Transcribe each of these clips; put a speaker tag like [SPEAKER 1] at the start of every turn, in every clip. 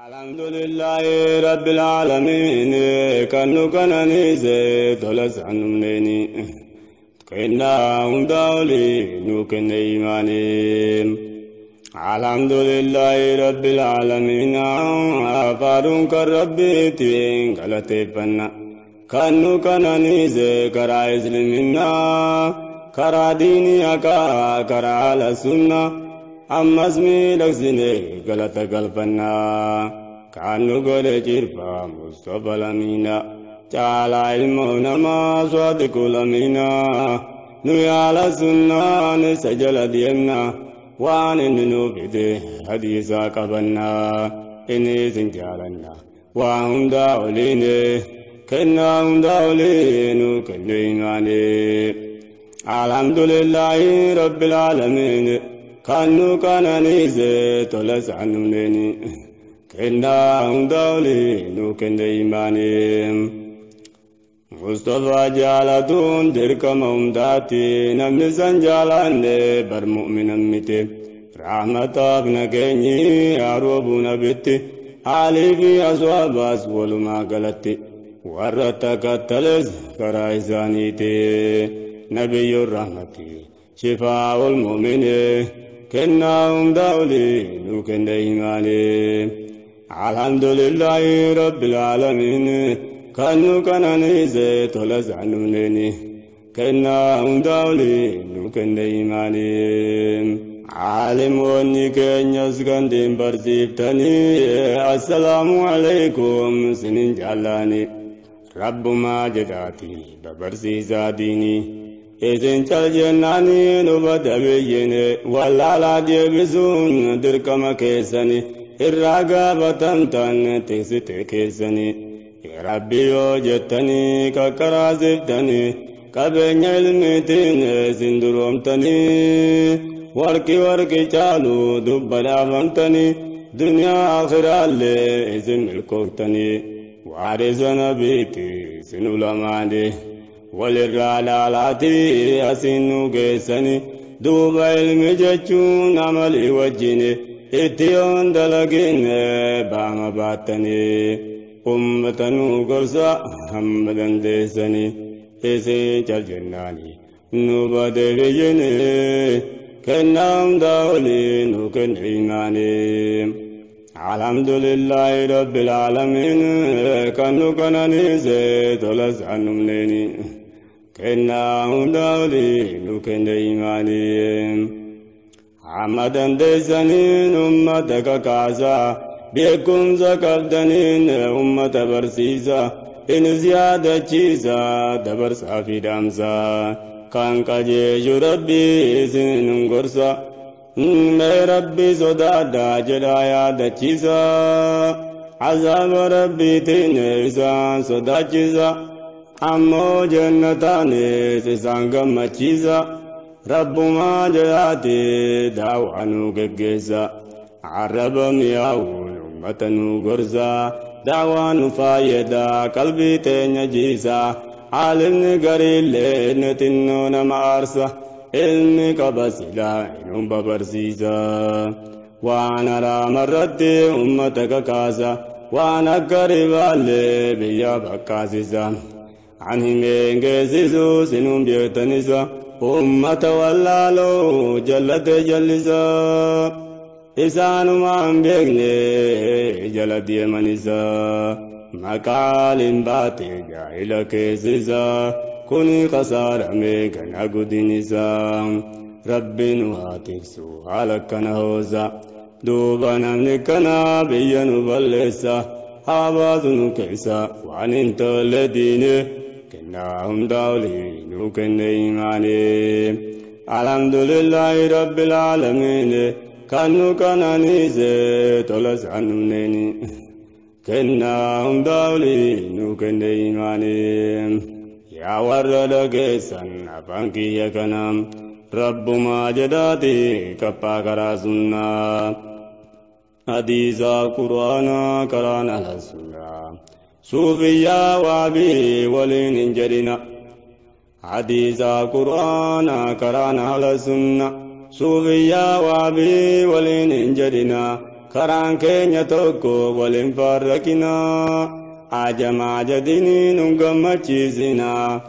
[SPEAKER 1] الحمد لله رب العالمين كنو كنانيزه تولس عنمنيني كنا هنداولي نوكن إيماني الحمد لله رب العالمين فارون كربي تين غلطي فنا كنو كنانيزه كرا إسلمنا كرا ديني أكا كرا على سنة أما اسمي لكسيني غلط قلبنا كانوا قول جرفا مصطفى لمينا تعالى علمنا ما صادق لمينا نوي على سنة نسجل ديمنا وان ننوبته حديثا قبلنا إني سنجالنا وهم داوليني كنا هم داولين وكنا إيماني الحمد لله رب العالمين كانوا كنانيزه تولس عنونيني كنا هندولي نوكن إيماني مصطفى جالتون دركم أمداتي نمني سنجالان بر مؤمنا متي رحمة ابنكيني أروبنا بتي حالي في أصواب أسول ما قلتي ورتك التلز كرايزانيتي نبي الرحمة شفاء المؤمنين كنا هم دولي نوكن إيماني الحمد لله رب العالمين كانوا كنانيزه تولز عنونيني كنا هم دولي نوكن إيماني عالموني كن يسكن برسيفتني السلام عليكم سنين جالاني رب ما جداتي ببرسي ديني إذن تلجناني نبدأ ولا لا ديبسون دركما كيسني الرقابة تنتن تكسني ربي وجدتني ككرازفتني كبين علمتين سندرومتني وركي وركي چالو دبلا فمتني دنيا آخرة اللي إذن الكوكتني وارث نبيتي سنولماني وللرالالاتي أسنو كيسني دوب علم جتشون عملي وجيني اتيون دلقين باما باتني أمة نوغرسا محمدا ديسني إسي جناني نوبة بيجني كنام دولي نوكن إيماني الحمد لله رب العالمين كنو كناني زيت ولزعنمنيني كنا دولي نوكن إيماني عمدا ديسنين أمتك كاسا بكم زكبدنين أمة برسيسا إن زيادة چيسا دبرسا في دامسا كان كجيش ربي سنن قرسا میں ربي صدادا جلايا دچيسا عذاب ربي تنسان صدا چيسا أمو جنتاني سسان گمچيسا رب ما جلاتي دعوانو گگيسا عرب مياون أمتنو غرزا دعوانو فايدا قلبي تنجيسا عالم قريل نتنون معارسا علمي قبسلا إنهم ببرسيسا وانا را مرتي أمتك كاسا وانا قريبا لبيا بكاسيسا عنهم ينجسسو سنهم بيتنسا أمة واللالو جلت جلسا إسان ما بيغني جلت يمنسا مقال باتي جاهل كيسسا كوني خسارة ميغن أقودينيسا ربي نواتيكسو على كنهوزا دوبا نملكنا بينو بلسا حابازنو كيسا وعن انت الذين كنا هم دولي نوكن إيماني الحمد لله رب العالمين كانوا كنانيزي تولس عنونيني كنا هم دولي نوكن إيماني يا ورد كيسن أفانكي يكنام رب ما جداتي كفا كراسنا حديثا قرآنا كرانا لسنا صوفيا وابي ولين جرنا حديثا قرآنا كرانا لسنا صوفيا وابي ولين جرنا Karaan keenya tokko waliin farraqinaa. Ajamaa jadinii nun gammachiisinaa.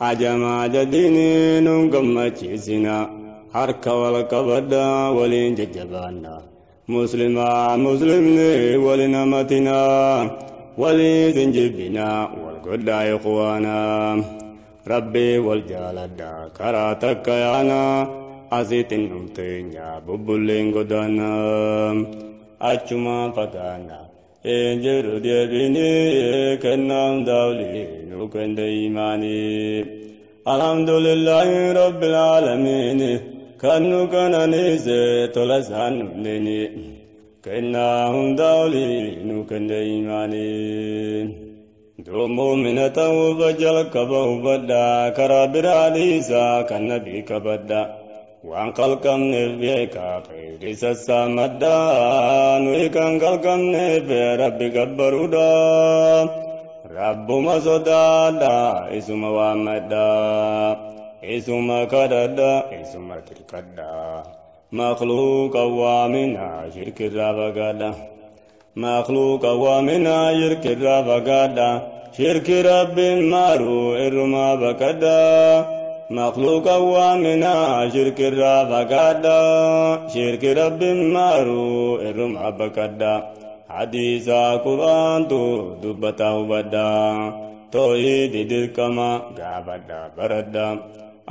[SPEAKER 1] Ajamaa jadinii nun gammachiisinaa. Harka wal qabadhaa waliin jajjabaannaa. Muslimaa muslimni waliin amatinaa. Waliin jibbinaa wal godhaa ikhwaanaa. Rabbii wal jaaladhaa karaa takka yaanaa. Asiitiin dhumteenya bubbulleen godaanaa. Achumaan fagaannaa. Eenjiru deebinii kennaa hundaa olii nu kenne imaanii. Alhamdulillahi rabbil aalamiin. Kan nu kananiise tola isaan dhumneeni. Kennaa hundaa olii nu kenne imaanii. Muumina ta'uuf jalqaba hubadhaa karaa biraa dhiisaa kan nabii qabadhaa. Waan qalqamneef beekaa khayri sassaamadhaa. Nuyi kan qalqamneef rabbi gabbaruudhaa. Rabbuma sodaadhaa isuma waammadhaa. Isuma kadhadhaa isuma tirkadhaa. Makhluuqa waaminaa shirkirraa fagaadhaa. Makhluuqa waaminaa shirkirraa fagaadhaa. Shirki rabbiin maaruu irrumaa baqadhaa. Makhluuqa waaminaa shirkirraa fagaadhaa. Shirki rabbiin maaruu irrumaa baqadhaa. Hadiisaa quraantu dubbataa hubadhaa. Toohidi dirqama gaafadhaa baradhaa.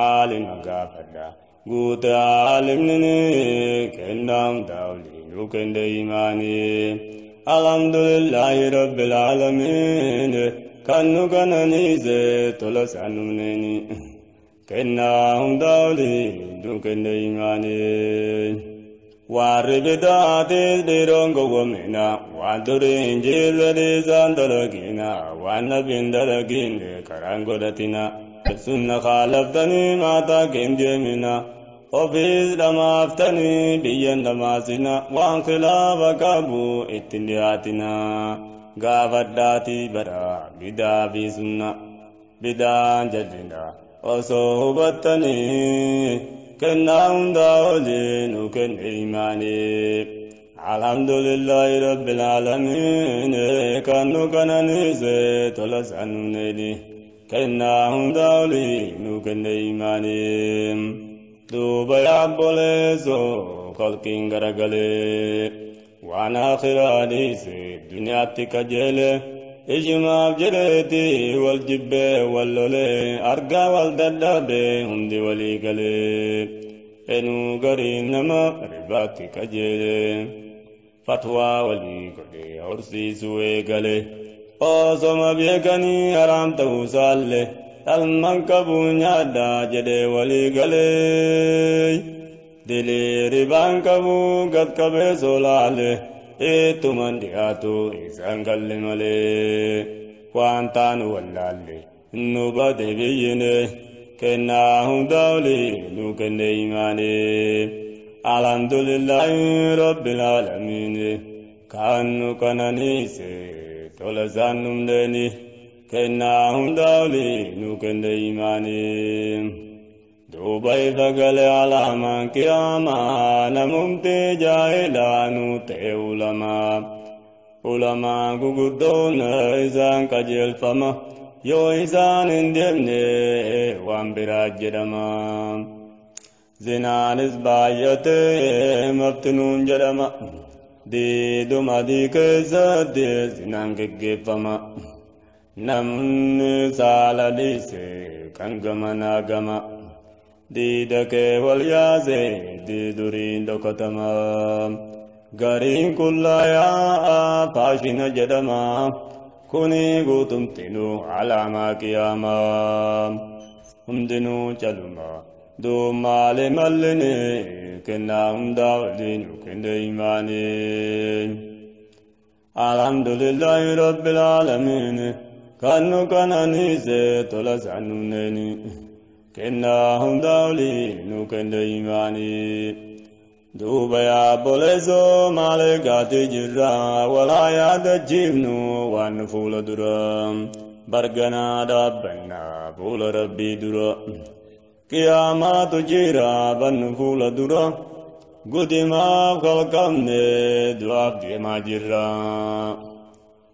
[SPEAKER 1] Aalima gaafadhaa. Guute aalimni kennaa hundaa olii nu kenne imaanii. Alhamdulillahi rabbil aalamiin. Kan nu kananiise tola isaan dhumneeni. Kennaa hundaa olii nu kenne imaanii. Warri bidaatis dhiiroon gowwoomina. Waan durii hin jirre dhiisaan dalagina. Waan nabiin dalaginne karaan godhatina. Sunna kaalaftanii maataa keen deemina. Ofiis dhamaaftanii biyyan dhamaasina. Waan khilaafa qabu ittiin dhiyaatina. Gaafadhaatii bara bidaa fi sunna. Bidaan jallina osoo hubattanii. Kennaa hundaa olii nu kenne imaanii. Alhamdulillahi rabbil aalamiin. Kan nu kananiise tola isaan dhumneeni. Kennaa hundaa olii nu kenne imaanii. Duuba yaabboleessoo qalqiin garagalee. Waan akhiraa dhiise duniyaatti qajeele. Ishimaaf jedheeti wal jibbee wal lolee. Argaa wal dadhabee hundi walii galee. Enuu gariin nama ribaatti qajeele. Fatwaa walii godhee horsiisuu eegale. Osoma beekanii haraam ta'uu isaallee. Dhalman qabu nyaadhaa jedhee walii galee. Dilii ribaan qabu gad qabee solaale. Ittuman dhiyaatu isaan galle malee. Waan taanu wallaalle nu bade biyyine. Kennaa hundaa olii nu kenne imaanii. Alhamdulillahi rabbil aalamiin. Kan nu kananiise tola isaan dhumneeni. Kennaa hundaa olii nu kenne imaanii. Duuba ifa gale alaamaan qiyaamaa. Namumti jaahilaa nu ta'e ulamaa. Ulamaa guguddoon isaan qajeelfama. Yoo isaan hin deemne waan biraa jedhama. Zinaanis baay'atee maftinuun jedhama. Diiduma adii keessatti zinaan geggeeffama. Namni saala dhiise kan gamanaa gama. Diida kee wal yaase diiduriin dhokatama. Gariin qullaa yaa'a faashina jedhama. Kuni guutumtinuu alaamaa qiyaamaa. Hundinuu caluma duumaale malline kennaa hundaa olii nu kenne imaanii. Alhamdulillahi rabbil aalamiin. Kan nu kananiise tola isaan dhumneeni. Kennaa hundaa olii nu kenne imaanii. Duuba yaabboleessoo maal eegaatii jirra. Walaa yaadachiifnu waan nu fuula dura. Barganaa dhaabbannaa fuula rabbii dura. Qiyaamaatu jira bannu fuula dura. Gudimaaf kalqamne du'aaf deemaa jirra.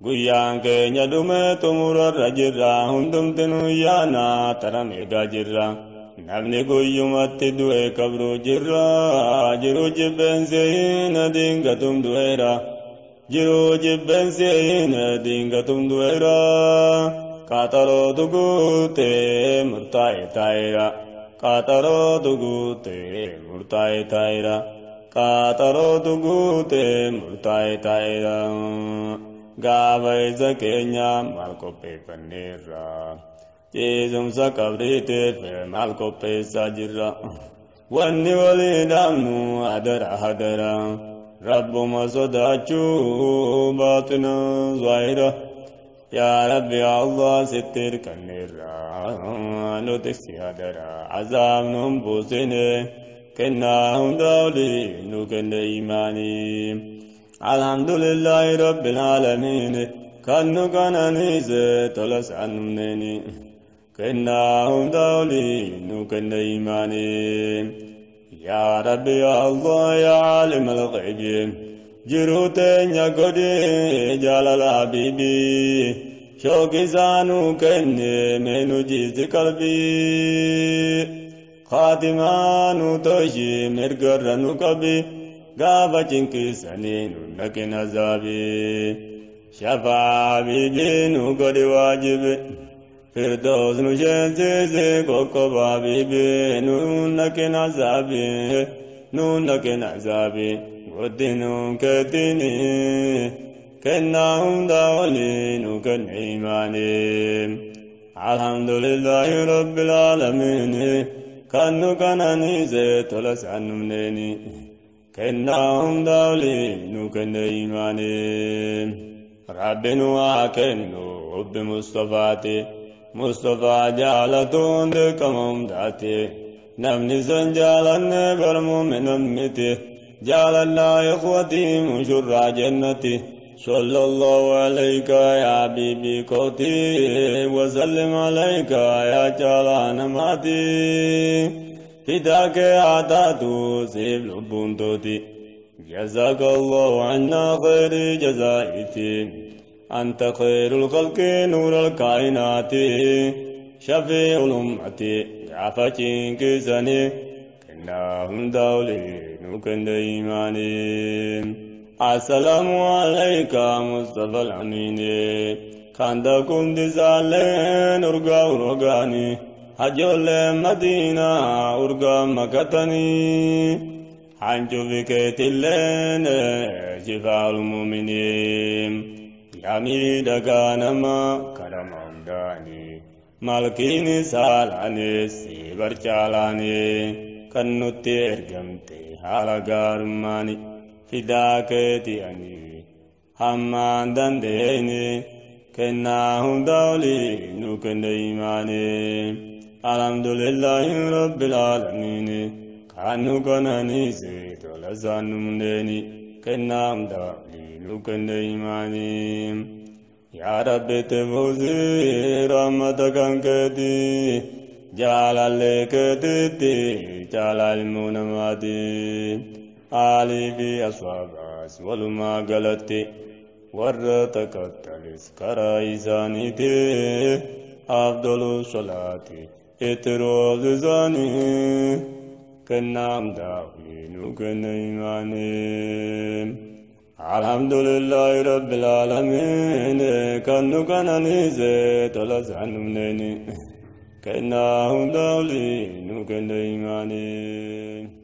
[SPEAKER 1] Guyyaan keenya dhume xumurarra jirra. Hundumtinuu yaana taran eegaa jirra. Namni guyyumatti du'e qabruu jirra. Jiruu jibbeensi diingatum du'eera. Jiruu jibbeensi diingatum du'eera. Qaxarootu guutee murtaa'e taa'eera. Qaxarootu guutee murtaa'e taa'eera. Qaxarootu guutee murtaa'e taa'eera. Gaafa isa keenya maal qopheeffanneerra. Ciisumsa qabriitiif maal qopheessaa jirra. Wanni walii dhaabnu hadara hadara. Rabbuma sodaachuu baaxina zaahira. Yaa Rabbi Allah sitti hirkanneerra. Nuti si hadara. Azaabnu hin buusine. Kennaa hunda olii nu kenne imaanii. Alhamdulillahi Rabbil Aalamiin. Kan nu qananiise tola isaan dhumneeni. Kennaa hunda olii nu kenne imaanii. Yaa Rabbi yaa Allah yaa aalim al-ghaybi. Jiruu teenya godhi jaalala habiibii. Shooqi isaa nuu kenne mee nu jiisi qalbii. Khaatimaa nu tolchi mirgarra nu qabi. Gaafa cinqisanii nu naqin azaabii. Shafaa habiibii nu godhi waajibi. Firdaus nu sheensisi qoqqoba habiibii. Nu naqin azaabii. Nu naqin azaabii. Guddinuu keettini. Kennaa hunda olii nu kenne imaanii. Alhamdulillahi Rabbil Aalamiin. Kan nu qananiise tola isaan dhumneeni. Kennaa hunda olii nu kenne imaanii. Rabbi nu haa kennu hubbi Mustafaati. Mustafaa jaalatuun dirqama hundaati. Namni san jaalanne bar muumina miti. Jaalallaa ikhwatii mushurraa jannati. صلى الله عليك يا حبيبي قوتي وسلم عليك يا جلال ماتي فداك عطاتو سيف لبون توتي جزاك الله عنا خير جزائتي أنت خير الخلق نور الكائنات شفيع الأمة عفتين كسني كناهم دولي نكن إيماني. السلام عليك مصطفى الأمين. كان دزالين أرقى أرقاني هجول مدينة أرقى مكتني حنجو بكيت اللين شفاء المؤمنين. يا ميدك نما كرم داني مالكيني سالاني سيبر چالاني كنوتي ارقمتي حالا غارماني fidaa keeti ani hammaan dandeenye kennaa hunda olii nu kenne imaanii. Alhamdulillahi Rabbil Aalamiin. Kan nu qananiise tola isaan dhumneeni. Kennaa hunda olii nu kenne imaanii. Yaa Rabbi itti rahmata kan keeti. Jaalallee keetitti caalaa ilmoo namaati. Aalii fi aswaabaas walumaa galatti warra takattalis karaa isaaniiti. Afdalu salaati itti roobsisaanii. Kennaa hundaa olii nu kenne imaanii. Alhamdulillahi Rabbil Aalamiin. Kan nu qananiise tola isaan dhumneeni. Kennaa hundaa olii nu kenne imaanii.